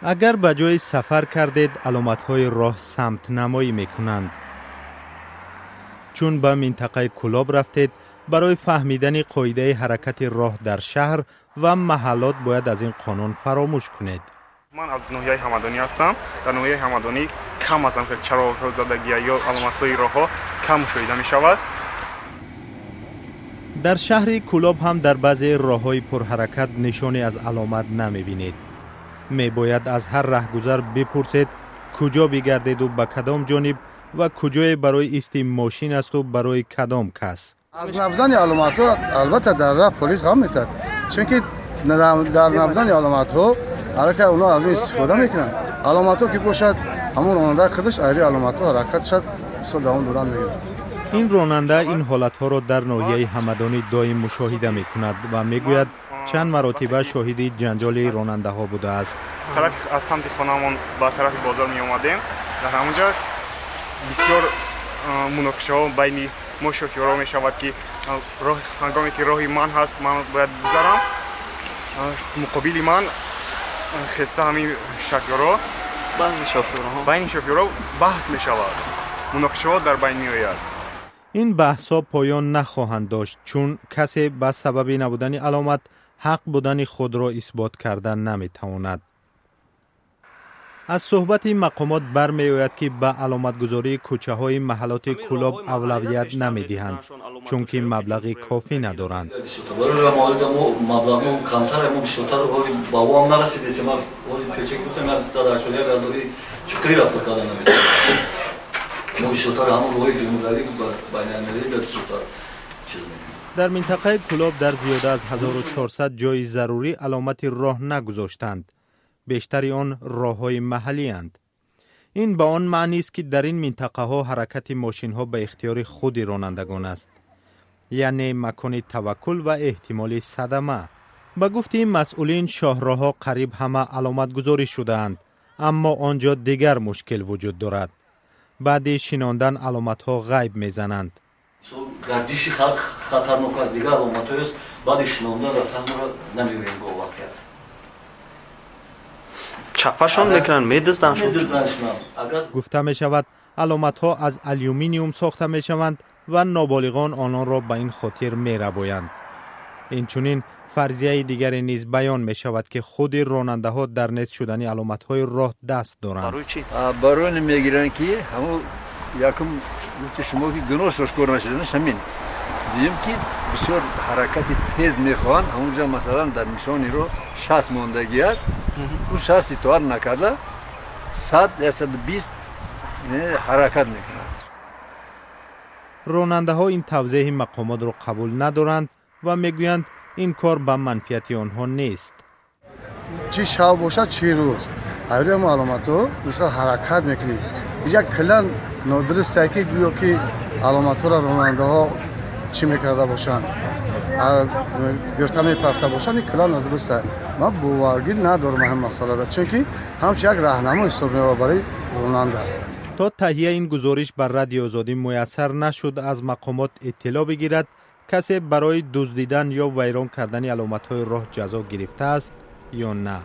Агар ба ҷое сафар кардед, аломатҳои роҳ самтнамоӣ мекунанд. Чун ба минтақаи Кӯлоб рафтед, барои фаҳмидани қоидаи ҳаракати роҳ дар шаҳр ва маҳаллот бояд аз ин қонун фаромӯш кунед. Ман аз ноҳияи Ҳамадонӣ ҳастам. Дар ноҳияи Ҳамадонӣ кам ҳастам, ки чароғҳо задагия ё аломатҳои роҳҳо кам мушоҳида мешавад. Дар шаҳри Кӯлоб ҳам дар баъзе роҳҳои пурҳаракат нишоне аз аломат намебинед. Мебояд аз ҳар раҳгузар бипурсед, куҷо бигардеду ба кадом ҷониб ва куҷое барои исти мошин асту барои кадом кас. Аз набудани аломатҳо албатта дар раҳ полис ғам метад, чунки дар набудани аломатҳо аллакай онҳо аз ин истифода мекунанд. Аломатҳо ки бошад, ҳамон ронанда худаш айри аломатҳо ҳаракат шад, мисол давом додан мегирад. Ин ронанда ин ҳолатҳоро дар ноҳияи Ҳамадонӣ доим мушоҳида мекунад ва мегӯяд, чанд маротиба шоҳиди ҷанҷоли ронандаҳо будааст. Тарафи аз самти хонаамон ба тарафи бозор меомадем, дар ҳамонҷа бисёр муноқишаҳо байни мо шофёрҳо мешавад, ки ҳангоме ки роҳи ман ҳаст, ман бояд гузарам, муқобили ман хеста ҳамин шофёрҳо, байни шофёрҳо баҳс мешавад, муноқишаҳо дар байн меояд. Ин баҳсҳо поён нахоҳанд дошт, чун касе ба сабаби набудани аломат ҳақ будани худро исбот карда наметавонад. Аз суҳбати мақомот бармеояд, ки ба аломатгузории кӯчаҳои маҳаллоти Кӯлоб авлавият намедиҳанд, чунки маблағи кофӣ надоранд. Барои маолида мо маблағмо камтар, мо бисёртар ҳоли ба воам нарасидесем. Ма ҳози печак гуфтам, 181 ҳазори чиқри рафта карда наметавонам. Мо бисёртар ҳамон роҳи ҷумҳуриявӣ, байналмилалӣ да бисёртар чиз мекунем. Дар минтақаи Кӯлоб дар зиёда аз 1400 ҷои зарурӣ аломати роҳ нагузоштанд. Бештари он роҳҳои маҳаллианд. Ин ба он маънист, ки дар ин минтақаҳо ҳаракати мошинҳо ба ихтиёри худи ронандагон аст, яъне макони таваккул ва эҳтимоли садама. Ба гуфти масъулин, шоҳроҳҳо қариб ҳама аломатгузорӣ шудаанд, аммо он ҷо дигар мушкил вуҷуд дорад: баъди шинондан аломатҳо ғайб мезананд. Гардиши хатарнок аст, дигар аломатҳоест, баъди шинондан рафтанро намебинем го вақте аст. Чапашон мекунанд, медузданд. Гуфта мешавад, аломатҳо аз алюминиум сохта мешаванд ва ноболиғон ононро ба ин хотир мерабоянд. Инчунин фарзияи дигаре низ баён мешавад, ки худи ронандаҳо дар нест шудани аломатҳои роҳ даст доранд. Барои мегиранд, ки ҳамун якум гуфти шумо, ки гуноҳш ошкор нашуданаш ҳамин. Дуюм, ки бисёр ҳаракати тез мехоҳанд. Ҳамунҷа, масалан, дар нишони роҳ 60 мондагӣ аст, ӯ 60 итоат накарда, 100, 120 ҳаракат мекунад. Ронандаҳо ин тавзеҳи мақомотро қабул надоранд ва мегӯянд, ин кор ба манфиати онҳо нест. Чӣ шав бошад, чӣ рӯз, айрӯи ҳама аломатҳо мисол ҳаракат мекунем. Як килан нодурусте, ки гӯё ки аломатҳоро ронандаҳо чӣ мекарда бошанд, гирта мепафта бошанд, ин килан нодуруст. Ман боваргӣ надорам ҳамин масъалада, чунки ҳамчун як раҳнамо ҳисоб меёбад барои ронанда. То таҳияи ин гузориш ба Радиои Озодӣ муяссар нашуд аз мақомот иттилоъ бигирад, касе барои дуздидан ё вайрон кардани аломатҳои роҳ ҷазо гирифтааст ё на.